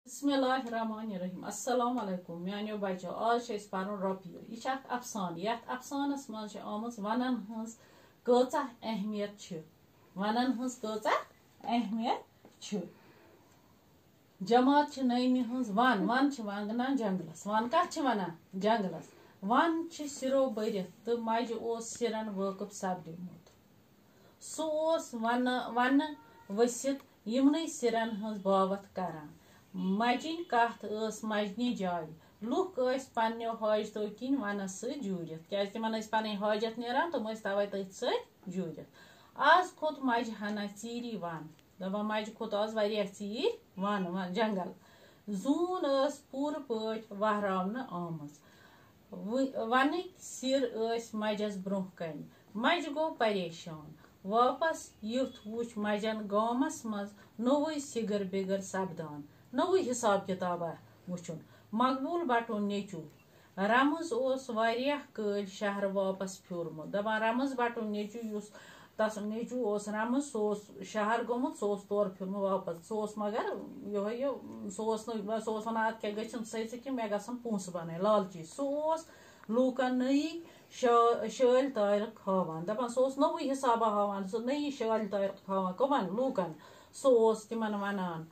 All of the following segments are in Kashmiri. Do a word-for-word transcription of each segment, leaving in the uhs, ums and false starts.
بسم اللہ الرحمن الرحیم۔ السلام علیکم میانیو بچو، آز چھِ أسۍ پرُن رۄپیہِ۔ یہِ چھِ اکھ افسانہٕ۔ یتھ افسانس منٛز چھِ آمٕژ ونن ہٕنٛز کۭژاہ اہمیت چھِ۔ ونن ہٕنٛز کۭژاہ اہمیت چھِ۔ جماعت چھِ نٔنہِ ہٕنٛز ون۔ ون چھِ ونان جنگلس۔ ون کتھ چھِ ونان؟ جنگلس۔ ون چھِ سِرو بٔرِتھ تہٕ مجہِ اوس سِرن وٲقف سپدیومُت۔ سُہ اوس ونہٕ، ونہٕ ؤسِتھ یِمنٕے سِرن ہٕنٛز باوتھ کران۔ مجِنۍ کتھ ٲس مجنہِ جاوِ۔ لُکھ ٲسۍ پننیو حاجتو کِنۍ ونس سۭتۍ جوٗرِتھ، کیازِ تِمن ٲسۍ پنٕنۍ حاجت نیران، تِم ٲسۍ توے تٔتھۍ سۭتۍ جوٗرِتھ۔ آز کھوٚت مجہِ ہنا ژیٖری ون۔ دپان مجہِ کھوٚت آز واریاہ ژیٖرۍ ون، ون جنگل۔ زوٗن ٲس پوٗرٕ پٲٹھۍ وہراونہٕ آمٕژ۔ وُ-، ونٕکۍ سِر ٲسۍ مجس برونٛہہ کنہِ۔ مجہِ گوٚو پریشان۔ واپس یُتھ وُچھ مجن گامس منٛز نوٚوُے سِگر بِگر سپدان، نوٚوُے حساب کتابہ وُچھُن۔ مقبول بٹُن نیٚچو رمز اوس واریاہ کٲلۍ شہرٕ واپس پھیوٗرمُت۔ دپان رمز بٹُن نیٚچو، یُس تسُنٛد نیٚچو اوس رمز، سُہ اوس شہر گوٚمُت، سُہ اوس تورٕ پھیوٗرمُت واپس۔ سُہ اوس مگر یِہوٚے یہِ، سُہ اوس نہٕ، سُہ اوس ونان، اتھ کیٛاہ گٔژھِم سٲرسٕے کہِ مےٚ گژھن پونٛسہٕ بنٕنۍ، لالچی۔ سُہ اوس لوٗکن نٔیی شا-، شٲلۍ تٲریخ ہاوان۔ دپان سُہ اوس نوٚوُے حسابہ ہاوان، سُہ نٔیی شٲلۍ تٲریخ ہاوان کٕمن؟ لوٗکن۔ سُہ اوس تِمن ونان،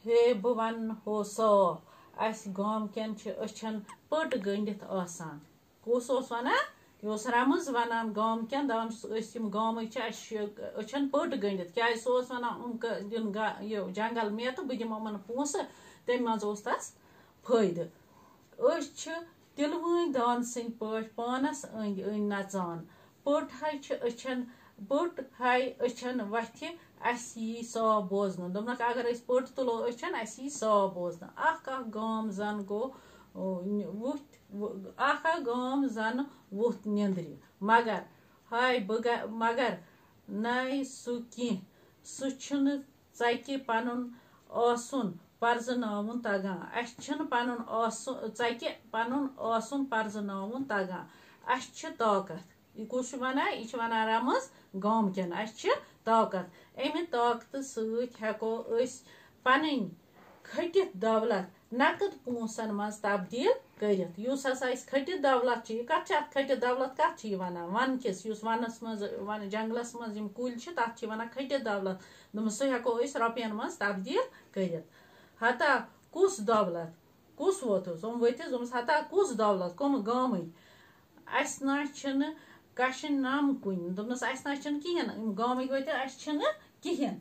ہے، بہٕ ونہٕ ہو صاف، اسہِ گامہٕ کٮ۪ن چھِ أچھن پٔٹ گٔنڈِتھ آسان۔ کُس اوس ونان؟ یہِ اوس رمز ونان گامہٕ کٮ۪ن، دپان چھُس، أسۍ یِم گامٕکۍ چھِ، اسہِ چھِ أچھن پٔٹ گٔنڈِتھ۔ کیازِ؟ سُہ اوس ونان، یِم ک-، دِن گا-، یہِ جنگل مےٚ تہٕ بہٕ دِمہٕ یِمن پونٛسہٕ، تمہِ منٛز اوس تس فٲیدٕ۔ أسۍ چھِ تِلوٕنۍ دانہٕ سٕنٛدۍ پٲٹھۍ پانس أنٛدۍ أنٛدۍ نژان۔ پٔٹ ہاے چھِ أچھن، پٔٹ ہاے أچھن وتھِ، اسہِ یی صاف بوزنہٕ۔ دوٚپنکھ، اگر أسۍ پٔٹ تُلو أچھن، اسہِ یی صاف بوزنہٕ۔ اکھ اکھ گام زن گوٚو، او، وُتھ، اکھ اکھ گام زن وُتھ نیندرِ۔ مگر ہاے بہٕ گا-، مگر ناے سُہ کینٛہہ، سُہ چھُنہٕ ژکہِ پنُن آسُن پرزٕناوُن تگان۔ اسہِ چھُنہٕ پنُن آسُن، ژکہِ پنُن آسُن پرزٕناوُن تگان۔ اسہِ چھِ طاقت۔ یہِ کُس چھُ ونان؟ یہِ چھُ ونان رمز گامہٕ کٮ۪ن، اسہِ چھِ طاقت۔ امہِ طاقتہٕ سۭتۍ ہٮ۪کو أسۍ پنٕنۍ کھٔٹِتھ دولت نقد پونٛسن منٛز تبدیل کٔرِتھ۔ یُس ہسا أسۍ کھٔٹِتھ دولت چھِ، یہِ کتھ چھِ اتھ کھٔٹِتھ دولت کتھ چھِ یہِ ونان؟ ونہٕ کِس، یُس ونس منٛز، ون-، جنگلس منٛز یِم کُلۍ چھِ، تتھ چھِ ونان کھٔٹِتھ دولت۔ دوٚپمَس، سُہ ہٮ۪کو أسۍ رۄپین منٛز تبدیل کٔرِتھ۔ ہتا کُس دولت؟ کُس ووتُس؟ یِم ؤتھِس، دوٚپمَس، ہتا کُس دولت؟ کٕم؟ گامٕکۍ۔ اسہِ نہ چھِنہٕ کشہِ نم کُنہِ۔ دوٚپنَس، اسہِ نہ چھِنہٕ کِہیٖنۍ۔ یِم گامٕکۍ وٲتۍ، اسہِ چھِنہٕ کِہیٖنۍ۔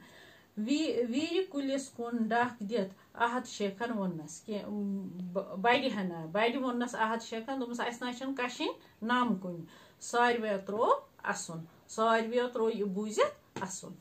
وی-، ویٖرِ کُلِس کُن ڈکھ دِتھ احد شیخن ووٚننَس کہِ، ب-، بڑِ ہنا، بڑِ ووٚننَس احد شیخن، دوٚپنَس، اسہِ نہ چھِنہٕ کشہِ نم کُنہِ۔ ساروِیو تروو اسُن۔ ساروِیو تروو یہِ بوٗزِتھ اسُن۔